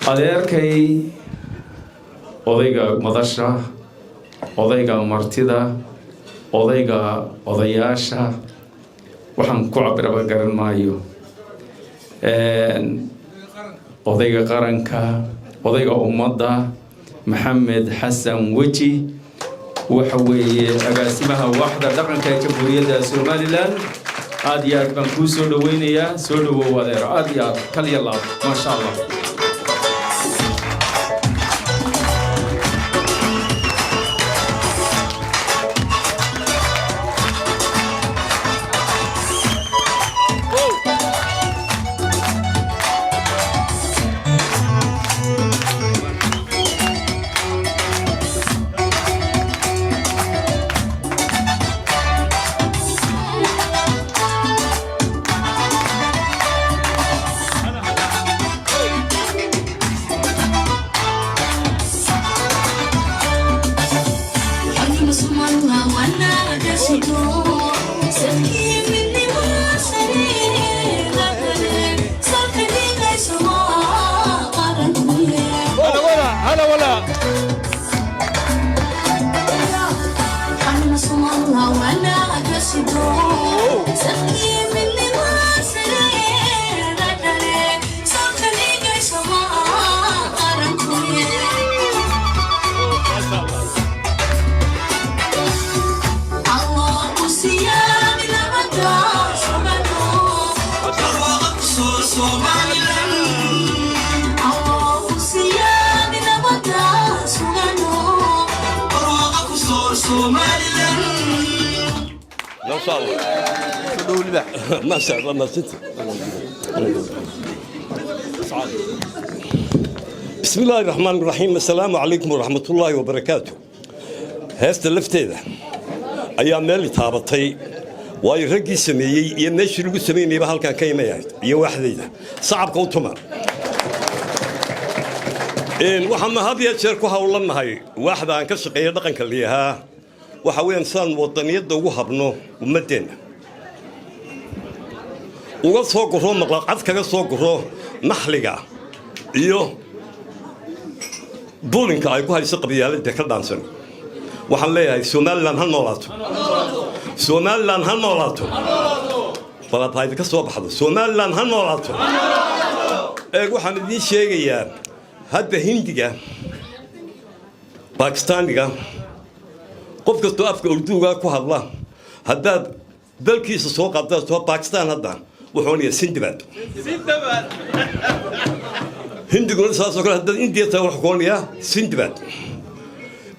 Adeerkay, odayga madasha, odayga martida, odayga odayaasha, waxaan ku cabiraba garan maayo, odayga qaranka, odayga ummadda, Maxamed Xasan Weji, waxa weeye agaasimaha waaxda dhaqanka ee Jamhuuriyadda Somaliland. Aad iyo aad baan kuu soo dhaweynayaa. Soo dhawow, adeero. Aad iyo aad, kal iyo laab, maasha Allah. هلا ولا هلا ولا. ما شاء الله، ما شاء الله، ما شئت. بسم الله الرحمن الرحيم، السلام عليكم ورحمة الله وبركاته. Heesta lafteeda ayaa meel taabatay, waayo raggii sameeyey iyo meeshii lagu samaynayba halkaan ka imayahayd iyo waaxdayda. Sacabka u tuma. Waxaan had iyo jeer ku howlannahay waaxda aan ka shaqeeya dhaqanka liyahaa, waxa weeyaan sidaan wadaniyadda ugu habno, ummaddeenna uga soo guro, maqlaqcad kaga soo guro naxliga iyo dulinka ay ku hayso qabyaaladda ka dhaansan. Waxaan leeyahay, Somaliland ha noolaato, Somaliland ha noolaato. Balaad ka soo baxdo. Somaliland ha noolaato. Eeg, waxaan idiin sheegayaa, hadda Hindiga, Bakistaaniga, qof kastoo afka Urduuga ku hadla, haddaad dalkiisa soo qaadato, Bakistan hadda wuxuu onayaa "zindabad". Hindiguna saasoo kale, haddaad Indiya tahay, wuxuu ku onayaa "zindabad".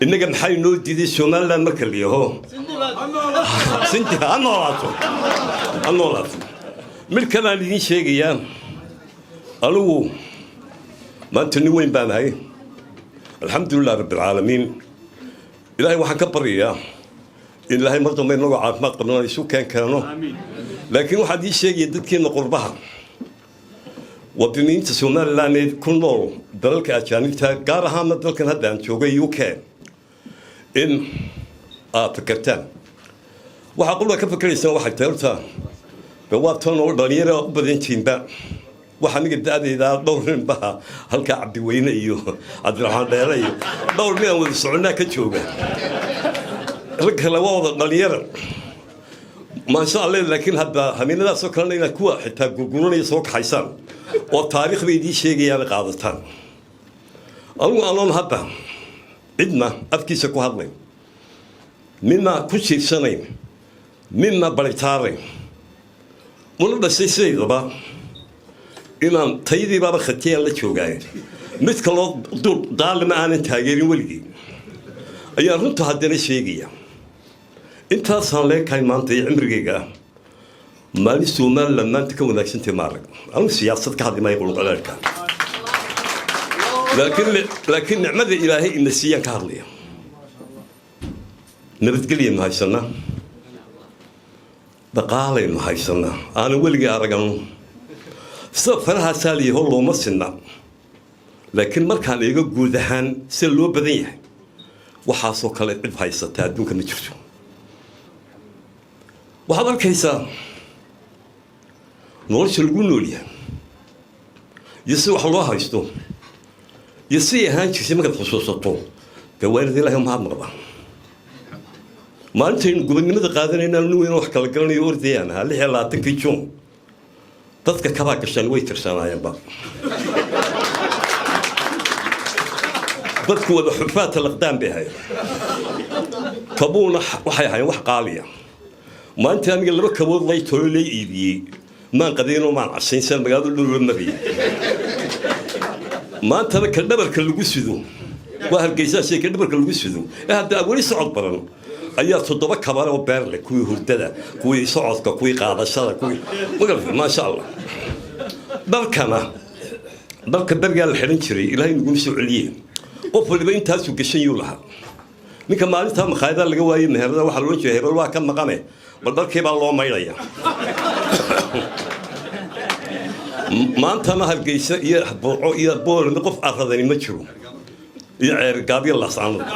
Innaga maxaa inoo diiday Somaliland marka la yaho? Ha noolaato, ha noolaato. Mid kalaan idiin sheegayaa, anigu maanta nin weyn baan ahay, alxamdulilah rabbilcaalamiin. Ilaahay waxaan ka baryayaa in Ilaahay mar dambe inagoo caafimaad qabnaan isu keen keeno. Laakiin waxaan ii sheegaya, dadkeena qurbaha, wadaniinta Somaliland ee ku nool dalalka ajaanibta, gaar ahaana dalkan hadda aan joogay, UK, in aad fakertaan. Waxaa qolka ka fakeraysaan waxay tahay, horta de waa tan oo dhalinyaro u badan tiinba. Waxa aniga da-daydaa dhowr nin baa halkaa, Cabdiweyne iyo Cabdiraxmaan Dheere iyo dhowr nin aan wada soconnaa ka jooga. Rag kale waa wada dhalinyaro, maasha Alle. Laakiin hadda hamiinadaasoo kalena inaad kuwa xitaa gurguranaya soo kaxaysaan oo taariikh bay idiin sheegayaan qaadataan. Anigu anoon hadda cidna afkiisa ku hadlayn, midna ku jiibsanayn, midna baritaarayn, una dhashay sidaydaba inaan tayadiibaaba khatiyaan la joogaaye, mid kaloo dul daalima aanan taageerin weligii, ayaa runta haddana sheegaya. Intaasaan leekahay maanta iyo cimrigayga ah, maalin Somaliland maanta ka wanaagsantahay ma arag. Anigu siyaasad ka hadli maayo qulqaleerka, laakiin nicmada Ilaahay ina siiyaan ka hadlaya. Nabadgelyaynu haysanaa, dhaqaalaynu haysanaa aanan weligii aragano. Sida farahaasaa liyaho looma sinna, laakiin markaan eego guud ahaan sida loo badan yahay, waxaasoo kale cid haysata adduunka ma jirto. Waxaad arkaysaa nolosha lagu nool yahay iyo si wax loo haysto. Iyo siday ahaan jirtay markaad xusuusato, dee waa inaad Ilaahay mahadnaqda. Maalintaynu gobonnimada qaadanayna, nin weyn wax kala garanayo ordayaan ahaa, 26-kii Juun. Dadka kabaa gashaan way tirsanaayeenba, dadku wada xufaata laqdaan bay ahayen, kabuuna waxay ahaayeen wax qaaliya. Maalintii aniga laba kabood lay tolo lay iibiyey, maan qadaynoo maan casayn, saan magaalada dhulula marayay. Maantana ka dhabarka lagu sido waa Hargeysaa shay, ka dhabarka lagu sido ee hadda weli socod baran ayaa toddoba kabale oo beer leh, kuwii hurdada, kuwii socodka, kuwii qaadashada, kuwii magarata. Maasha Allah. Dharkana, dharka bergaa la xidhan jiray, Ilaahay naguma soo celiye, qof waliba intaasuu gashan yuu lahaa. Ninka maalintaa makhaayadaha laga waayey, meherada waxaa loodhan jiray, "Hebel waa ka maqane, bal dharkii baa loo maydhaya." Maantana Hargeysa iyo Burco iyo Boorame qof arradani ma jiro, iyo Ceergaabyo, Laascaanood.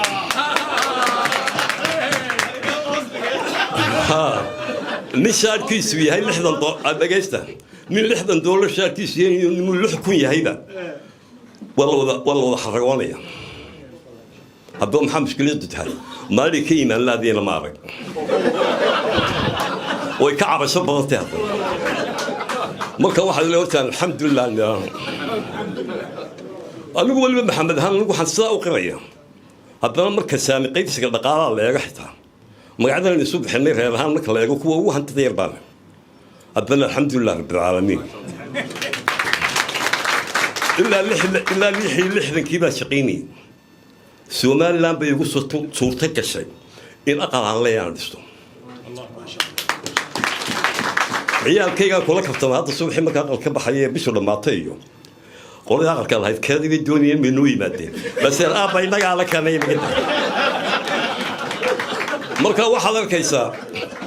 Nin shaarkiisu yahay 60, dhegaysta, nin $60 shaarkiisu yahay, ninuu 6,000 yahayba, waa la wada xaragoonaya. Haddaba maxaa mushkiladu tahay? Maalin ka imaan laadiina ma arag, way ka cabasho badan tahay. Haddaba marka waxaad le hortaan, alxamdulilah. Anigu weliba Maxamed ahaan, anigu waxaan sidaa u qiraya, haddana marka saami qaybsiga dhaqaalaha la eego, xitaa magacyadan isu bixinay reer ahaan marka la eego, kuwa ugu hantida yar baana. Haddana alxamdulilah rabbilcaalamiin, ilaa 66-kii baa shaqaynayay. Somaliland bay igu suurto gashay in aqal aan leeyaan dhisto. Ciyaalkaygaan kula kaftama hadda subaxii marka aqal ka baxaya ee bishu dhammaatay, iyo qoladii aqalka lahayd keedii bay doonayeen, bay noo yimaadeen, balse aabba innagaa la keenay. Marka waxaad arkaysaa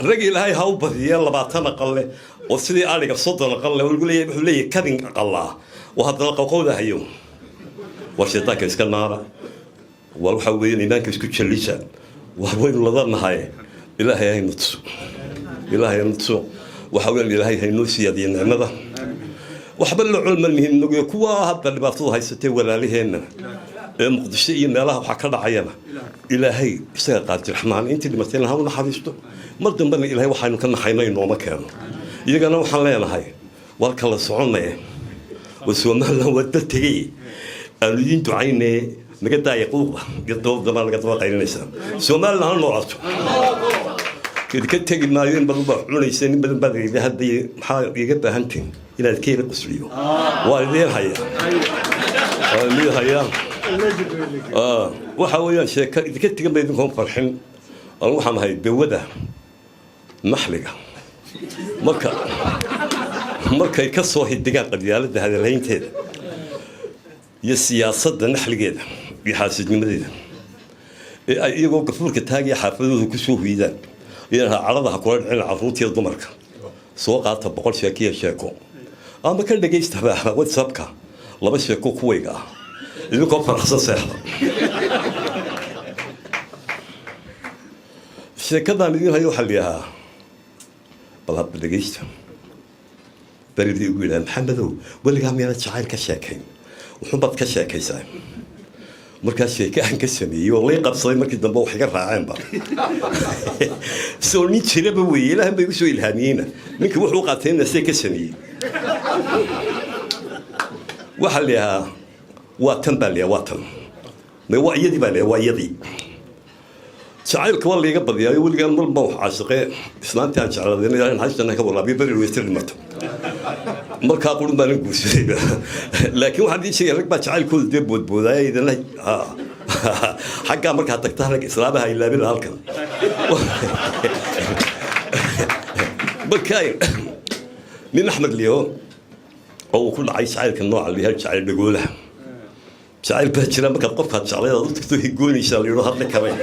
rag Ilaahay ha u badiyee 20 aqal leh, oo sidii ariga 30 aqal leh, lagu leeyahay, wuxuu leeyahay kadin aqalaa, oo haddana qowqowda hayo. War shaytaanka iska naara, war waxaa weeyaan iimaanka isku jallisa. War waynu ladanahay, Ilaahay haynu tuso, Ilaahay haynu tuso. Waxa weeyaan Ilaahay haynoo siyaadiyo nicmada. Waxba la culman mihin inagu kuwa hadda dhibaatada haysatee walaalaheenna ee Muqdisho iyo meelaha waxaa ka dhacayana, Ilaahay isaga qaadir raxmaan, intii dhimatayna ha u naxariisto, mar dambena Ilaahay waxaynu ka naxayno inooma keeno. Iyagana waxaan leenahay, war kala soconaya oo Somaliland waa dad tegay, aanu idiin ducayne, naga daaya quuqda iyo dabadaba naga daba qaylinaysaa. Somaliland ha noolaato. Idinka tegi maayo. In badan baa cunaysa, in badan baad idhi hadda maxaa iiga baahantiin inaad ka yara qosliyo. Waa idiin hayaa, waa idiin hayaa. Waxa weeyaan sheeka idinka tegan ba idinkoon farxin. Anigu waxaan ahay dawada naxliga marka markay ka soo hidigaan qabyaaladda hadalhaynteeda iyo siyaasadda naxligeeda iyo xaasidnimadeeda, ee ay iyagoo gafuurka taagaya xaafadooda kusoo hoydaan, iyana cadhada ha kula dhicin carruurtiiyo dumarka. Soo qaata 100 sheekiya sheeko, ama ka dhegaysta WhatsAppka laba sheeko kuwayga ah, idinkoo faraxsan seexda. Sheekadan idin hayo waxaa la yidhahaa, bal hadda dhegaysta. Beribdii ugu yidhaha, "Maxamedow, weligaa miyaanad jacayl ka sheekayn? Wuxuunbaad ka sheekaysaa." Markaa sheeke aan ka sameeyey oo lay qabsaday, markii dambe wax iga raaceenba, soo nin jiraba weeye, Ilaahan bay igu soo ilhaamiyeyna. Ninkii wuxuu qaatayna see ka sameeyey, waxaa la yidhahaa waa tan baa la yidhaha, waa tan, may waa iyadii baa la yidhaha, waa iyadii. Jacaylka waa layga badiyaayo, weligaan mar baan wax caashiqee, islaantii aan jeclaadayna, Ilaahay naxariistanna ka waraabiyo, beri weytir dhimato, markaa qurun baanan guursaday. Laakiin waxaan idiin sheegay, rag baa jacaylkooda dee boodboodaaya, idinla xaggaa markaa tagta rag islaamaha ilaabina halkan. Marka nin Axmed Liyo oo uu ku dhacay jacaylka nooca la yahay jacayl dhagoolaha, jacayl baa jira markaad qofkaad jeclayd aad u tagto higoonaysaa, la yidho hadli karay,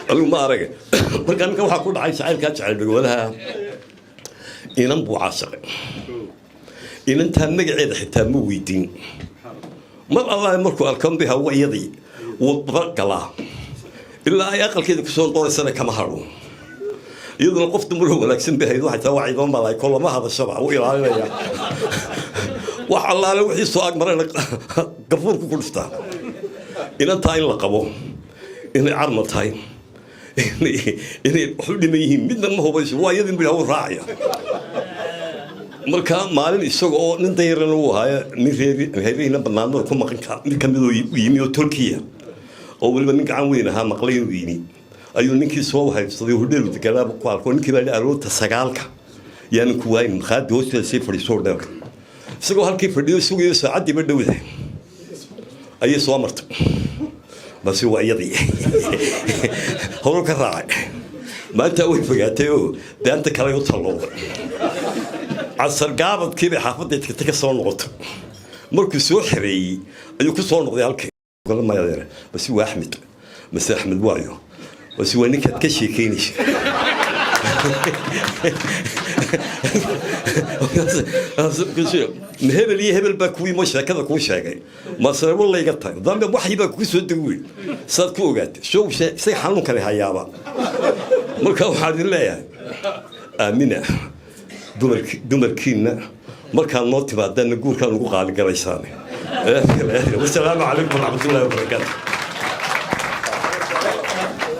anigu ma arag. Marka ninka waxaa ku dhacay jacaylkaa jacayl dhagoolaha, inan buu caashiqay. Inantaa magaceeda xitaa ma weydiin. Mar allaale markuu arkan bay hawa iyadii wuu daba galaa, ilaa ay aqalkeeda kusoo noqonaysana kama hadho. Iyaduna qof dumaroo wanaagsan bay hayd, waxay taa waa ciidan malaay, kolama hadashaba, u ilaalinaya. Wax allaale wixii soo ag marayna gafuurku ku dhuftaa. Inantaa in la qabo, inay carmal tahay, inay wax u dhiman yihiin, midna ma hubayso. Waa iyadin bu hawl raacaya. Marka maalin isaga oo nin danyarana uu ahaayo, nin reerihiina banaanada ku maqan ka mid ka mid oo yimi oo Turkiya oo weliba nin gacan weyn ahaa maqlay inuu yimi, ayuu ninkii soo haybsaday. Hodheelu deganaaba ku arko. Ninkii baa aroorta 9-ka yaanan ku waayin makhaadi hoosteeda sii fadhiiso hodheelka. Isagoo halkii fadhiyo sugayo, saacaddiiba dhowda ayay soo martay. Balse waa iyadii horu ka raacay. Maanta way fogaatay oo daanta kale u tallowday. Casar gaabadkii bay xaafadda tagta ka soo noqotay. Markuu soo xereeyey ayuu ku soo noqday halkii. Mayadeere, base waa Axmed. Mase Axmed waayo? Base waa ninkaad ka sheekeynaysa. Ma hebel iyo hebel baa kuwii mo sheekada kuu sheegay? Mase walayga tahay dambe waxyi baa kugu soo degi weyn. Saad ku ogaatay show isaga xanuunkani hayaaba. Marka waxaan idin leeyahay, aamina dumarkiinna. Markaad noo timaadaana guurkaa nugu qaaligalaysaan. Wasalaamu calaykum waraxmatullahi wabarakaatu.